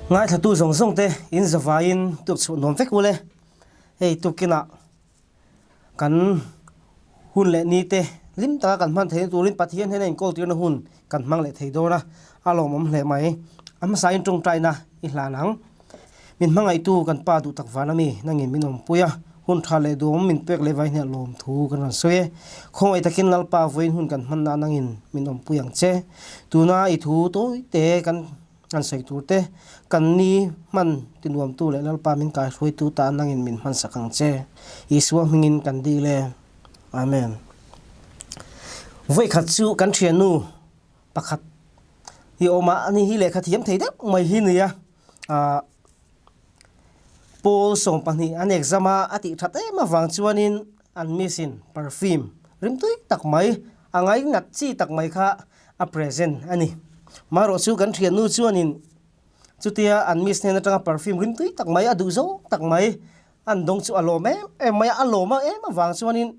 Ngaithlatu zawng zawng te in zavaiin tuk chhuah nuam vek ule. Hei tukinah kan hun leh ni te hlim taka kan hman theihna turin Pathian hian a inkawl tirna hun kan hmang leh thei dawn a, a lawmawm hle mai. A hmasain tawngtaina i hlan ang. Min hmangaihtu kan Pa duh tak van a mi, nangin min awmpui a, hun tha leh duhawm min pek leh vaihniah lawmthu kan rawn sawi e. Khawngaih takin Lalpa vawiin hun kan hmanna nangin min awmpui ang che. Tuna i thu tawi te kan kan sawi tur te, kan ni hman tinuamtu leh Lalpa min kaihruaitu tan nangin min hmansak ang che. Isua hmingin kan dil e. Amen. Vawikhat chu kan thiannu pakhat hi awm a, ani hi lehkha thiam thei deuh mai hi nia. Ahh Paul 12 an exam a, a tih that em avang chuanin an miss in perfume rimtui tak mai, a ngainat chi tak mai kha a present a ni. Marawh chu kan thiannu chuanin chutia an miss hnen atanga perfume rimtui tak mai a duh zawng tak mai an dawng chu a lawm em em mai a, a lawm em avang chuanin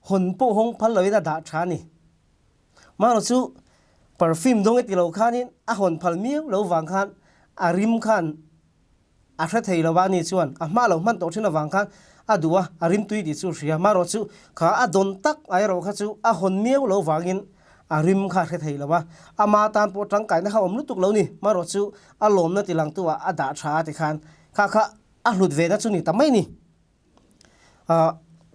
hawn pawh hawng phal loin a dah tha a ni. Marawh chu perfume dawng e ti lo khanin a hawn phal miau lo vang khan a rim khan a hre thei lo a ni chuan a hma lo hman tawh thin avang khan a duh a, a rim tui tih chu a hria. Marawh chu kha a dawn tak a erawh kha chu a hawn miau lo vangin a rim kha a hre thei lo a, ama tan pawh tangkaina kha a awm lutuk lo ni. Marawh chu a lawmna ti langtu ah a dah tha a ti khan kha kha a hlut ve na chu ni ta mai ni.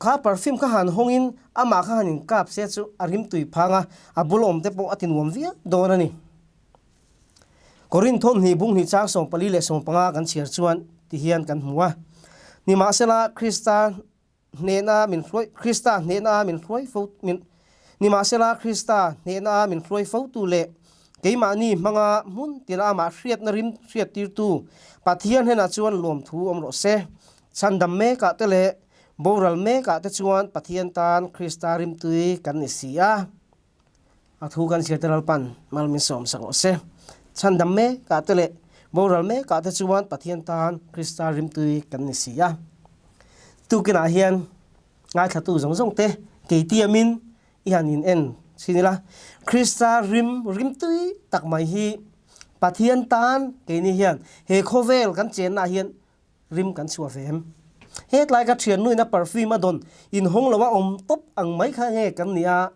Kha perfume kha han hawngin amah kha han inkap se chu a rim tui phang a, a bul awm te pawh a ti nuam viau dawn a ni. Korinth thawmhnih bung hnih chang 14 leh 15 kan chhiar chuan ti hian kan hmu a, Nimahsela Krista hnehna min hruai Krista hnehna min hruai fo min Nimahsela Krista hnehna min hruai fotu leh keimahni hmanga hmun tina amah hriatna rim hriattirtu Pathian hnenah chuan lawmthu awm rawh se. Chhandam mekah te leh boral mekah te chuan Pathian tan Krista rimtui kan ni si a. A thu kan chhiar te Lalpan mal min sawm sak rawh se. Chhandam mekah te leh boral mekah te chuan Pathian tan Krista rimtui kan ni si a. Tukinah hian ngaithlatu zawng zawng te kei tiamin i han in en chhin ila, Krista rim rimtui tak mai hi Pathian tan keini hian he khawvel kan chennaah hian rim kan chhuah ve em? Hetlai ka thiannuin a perfume a dawn inhawng lo a awm tawp ang mai kha nge kan nia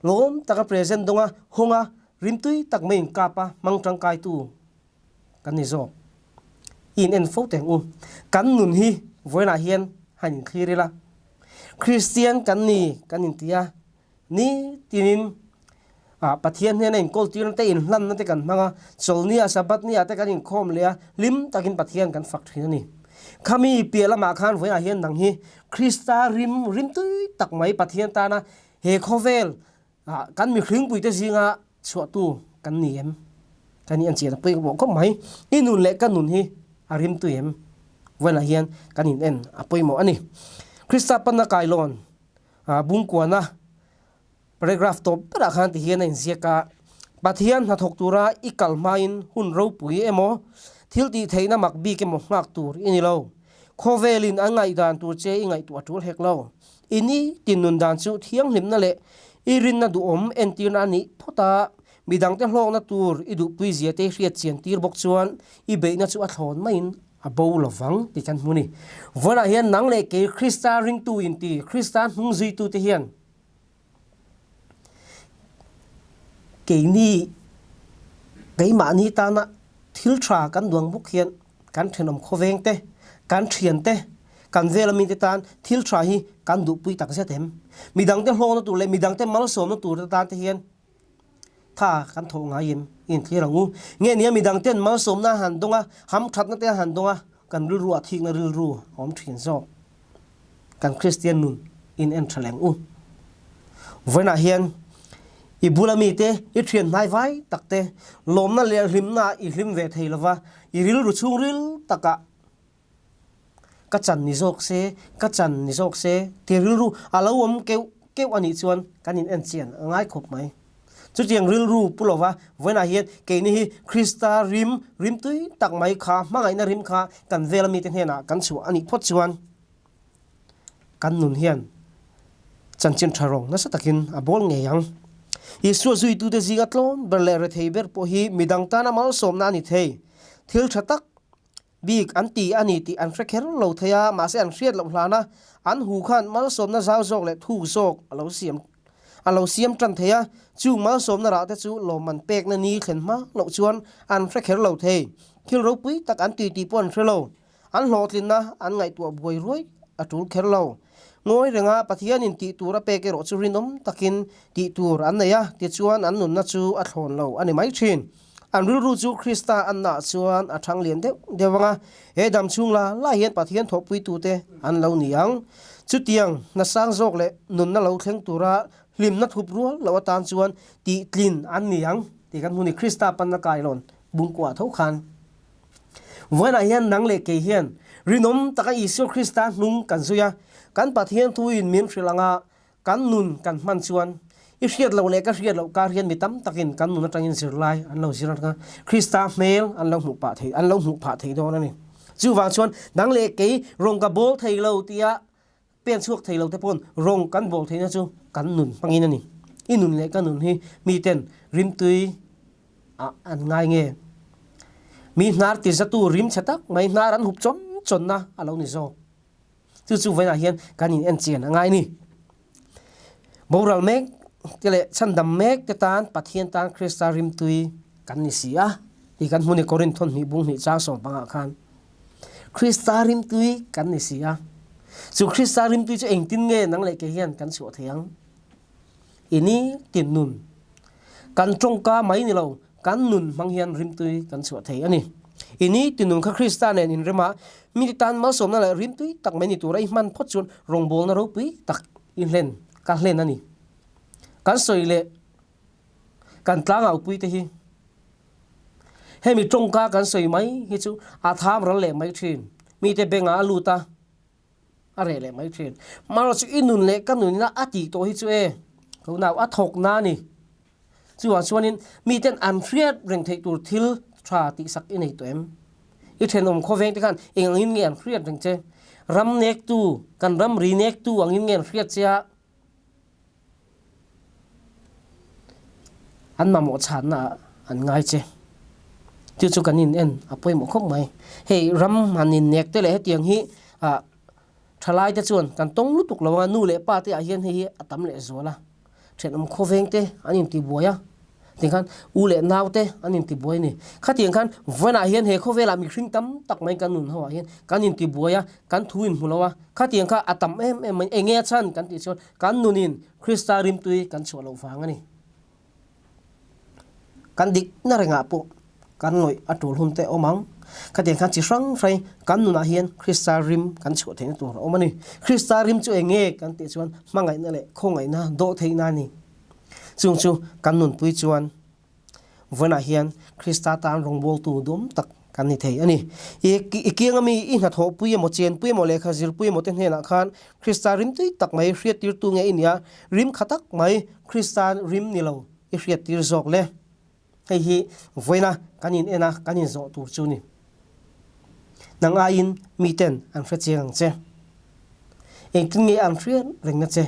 lawm taka present dawnga hawnga rimtui tak mai inkap a hmang tangkaitu kan ni zawk. I in en fo teh ang u. Kan nun hi vawiinah hian han inthlir ila. Kristian kan ni kan inti a, Ni tinin ah Pathian hnena inkawl tirna te, inhlanna te kan hmang a, Chawlhnia, Sabbath nia te kan inkhawm leh a, hlim takin Pathian kan fak thin a ni. Khami piah lamah khan vawiinah hian nang hi Krista rim rim tui tak mai Pathian tana he khawvel ah kan mihringpuite zinga chhuahtu kan ni em? Kan in chian a pawimawh khawp mai. I nun leh ka nun hi a rim tui em? Vawiinah hian kan in en a pawimawh a ni. Krista panna kailawn Bungkuana paragraph tawp berah khan ti hian a inziak a, Pathian hnathawk tura i kal hmain hun ropui emaw, thil tih theihna mak bik emaw nghak tur i ni lo. Khawvelin an ngaihdan tur che i ngaihtuah a tul hek lo. I ni tin nun dan chu thianghlimna leh i rinna duhawm entirna a nih phawt a, midangte hlawkna tur i duhpui zia te i hriat chian tir bawk chuan i beihna chu a thlawn maiin A bo lo vang tih kan hmu ni. Vawiinah hian nang leh kei Krista ringtu inti, Krista hnungzuitute hian keini keimahni tana thil tha kan duang bawk hian kan thenawm khawveng te, kan thian te, kan vela mite tan thil tha hi kan duhpui tak zet em? Midangte hlawkna tur leh midangte malsawmna tur te tan te hian Tha kan thawh ngai em? I inthlir ang u. Nge nia midang ten malsawmna han dawng a, hamthatna te han dawng a, kan rilru ah thikna rilru a awm thin zawk. Kan Kristian nun in en tha leng u. Vawiinah hian i bula mite, i thian hnai vai tak te, lawmna leh hlimna ah i hlim ve thei lova, i rilru chhungril takah Ka chan ni zawk se, ka chan ni zawk se ti rilru a lo awm keuh keuh a nih chuan kan in en chian a ngai khawp mai. Chutiang rilru pu lova vawiinah hian keini hi Krista rim, rim tui tak mai kha, hmangaihna rim kha kan vela mite hnenah kan chhuah a nih phawt chuan kan nun hian chanchin tha rawng nasa takin a bawl ngei ang. Isua zuitute zinga tlawm ber leh rethei ber pawh hi midang tana malsawmna a ni thei. Thil tha tak bik an ti a ni tih an hre kher lo thei a, mahse an hriat loh hlana an hu khan malsawmna zau zawk leh thuk zawk a lo siam a lo siam tan thei a, chung malsawmna rah te chu lawmman pekna ni thlen hma loh chuan an hre kher lo thei. Thil ropui tak an ti tih pawh an hre lo. An hlawhtlinna an ngaihtuah buai ruai a tul kher lo. Ngawi renga Pathianin tih tur a pek erawh chu rinawm takin tih tur an nei a, tichuan an nunna chu a thlawn lo a ni mai thin. An rilru chu Krista annaah chuan a thang lian deuh deuh ang a, he dam chhung la la hian Pathian thawhpuitute an lo ni ang. Chutiang hna sang zawk leh nunna lo thleng tura hlimna thup rual loh atan chuan tihtlin an ni ang tih kan hmu ni. Krista panna kailawn bungkuah tho khan Vawiinah hian nang leh kei hian rinawm taka Isua Krista hnung kan zui a, kan Pathian thuin min hrilh anga kan nun kan hman chuan i hriat loh leh ka hriat loh kar hian mi tam takin kan nun atangin zirlai an lo zir atanga Krista hmel an lo hmuh pah thei an lo hmuh phah thei dawn a ni. Chuvang chuan nang leh kei rawng ka bawl thei lo tia pen chhuak thei lo te pawn rawng kan bawl theihna chu kan nun hmangin a ni. I nun leh ka nun hi miten rimtui ah an ngai nge? Mi hnar ti zatu rim chhe tak mai hnar an hup chawn chawnna a lo ni zawk. Chu chu vawiinah hian kan in en chian a ngai ni. Boral mek te leh chhandam mek te tan Pathian tan Krista rimtui kan ni si a tih kan hmu ni Korinth thawnhnih bung hnih chang sawm pangah khan. Krista rimtui kan ni si a. Chu Krista rimtui chu engtin nge nang leh kei hian kan chhuah thei ang? I ni tin nun. Kan tawngka mai ni lo, kan nun hmang hian rimtui kan chhuah thei a ni. I ni tin nun kha Krista nen inrema mi tan malsawmna leh rimtui tak mai ni tura i hman phawt chuan rawngbawlna ropui tak i hlen ka hlen a ni. Kan sawi leh kan tlangaupuite hi Hemi tawngka kan sawi mai hi chu a tham ral leh mai thin. Mite bengah a lut a, a reh leh mai thin. Marawh chu i nun leh ka nunina a tih tawh hi chu e, ka unau a thawk na a ni. Chuvang chuanin miten an hriat reng theih tur thil tha tihsak i nei tawh em? I thenawm khawveng te khan eng angin nge an hriat reng che? Ram nektu, kan ramri nektu angin nge an hriat che a? An mamawh chhanna ah an ngai che. Chu chu kan in en a pawimawh khawp mai. Hei ram han in nek te leh hetiang hi ah thalai te chuan kan tawng lutuk lo a, nu leh pa te ah hian hei hi a tam leh zual a. Thenawm khawveng te an intibuai a. Tiang khan u leh nau te an intibuai a ni. Khatiang khan vawiinah hian he khawvelah mihring tam tak mai kan nun ho ah hian kan intibuai a, kan thu inhmu lo a. Khatiang kha a tam em em mai, eng nge a chhan kan tih chuan kan nunin Krista rimtui kan chhuah loh vang a ni. Kan dikna rengah pawh kan ngawih a tul hun te awm ang. Khatiang khan chi hrang hrang kan nunah hian Krista rim kan chhuah theihna tur a awm a ni. Krista rim chu eng nge kan tih chuan hmangaihna leh khawngaihna dawh theihna a ni. Chung chu kan nunpui chuan vawiinah hian Krista tan rawngbawltu duam tak kan ni thei a ni. I kianga mi i hnathawhpui emaw, chenpui emaw, lehkha zirpui emaw te hnenah khan Krista rimtui tak mai hriattirtu nge i nia, rim kha tak mai Krista rim ni lo i hriattir zawk le. Hei hi vawiina kan in en a, kan in zawh tur chu ni. Nang aiin miten an hre chiang ang che. Engtin nge an hriat rengna che?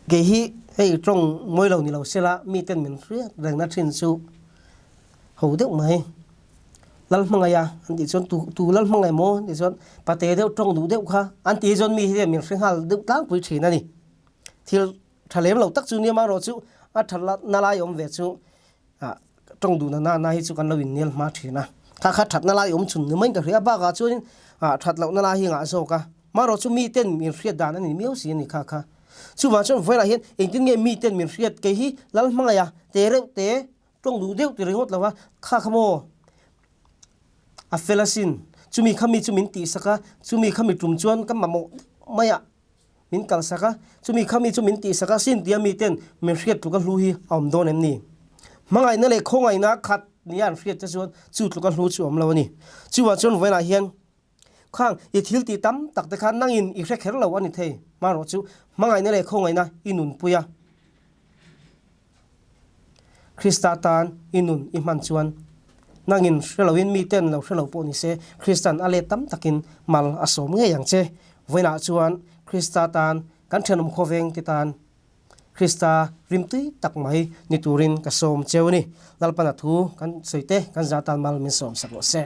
Kei hi hei tawng mawi lo ni lo sela miten min hriat rengna thin chu ho deuh mai. Lal hmangaih a an tih chuan tu tu lal hmangaih maw an tih chuan pate deuh tawng duh deuh kha an tih hi chuan mi hi min hre nghal deuh tlangpui thin a ni. Thil tha lem lo tak chu nia marawh chu a tha na lai awm ve chu ah tawng duhna na na hi chu kan lo innel hma thin a, kha kha thatna lai awm chhun ni maiin ka hria a, bakah chuanin ah that lohna lai hi ngah zawk a, marawh chu miten min hriat dan a ni miau si a ni kha kha. Chuvang chuan vawilah hian engtin nge miten min hriat kei hi lal hmangaih a, te reuh te tawng duh deuh ti ringawt lo a, kha kha maw a fel asin, chumi kha mi chu min tihsak a, chumi kha mi tum chuan ka mamawh deuh mai a. Min kalsak a, chumi khami chu min tihsak a sin tia miten min hriat tluka hlu hi a awm dawn em ni? Hmangaihna leh khawngaihna khat nia an hriat te chuan chu tluka hlu chu a awm lo a ni. Chuvang chuan vawiinah hian khang i thil tih tam tak te kha nangin i hre kher lo a ni thei. Hmanrawh chu hmangaihna leh khawngaihna i nunpui a. Krista tan i nun i hman chuan nangin hre loin miten lo hre lo pawh ni se, Kristan a let tam takin mal a sawm ngei ang che. Vawiinah chuan Krista tan kan thenawm khawveng te tan Krista rimtui tak mai ni turin ka sawm cheu a ni. Lalpana thu kan sawi te kan zah tan mal min sawm sak rawh se.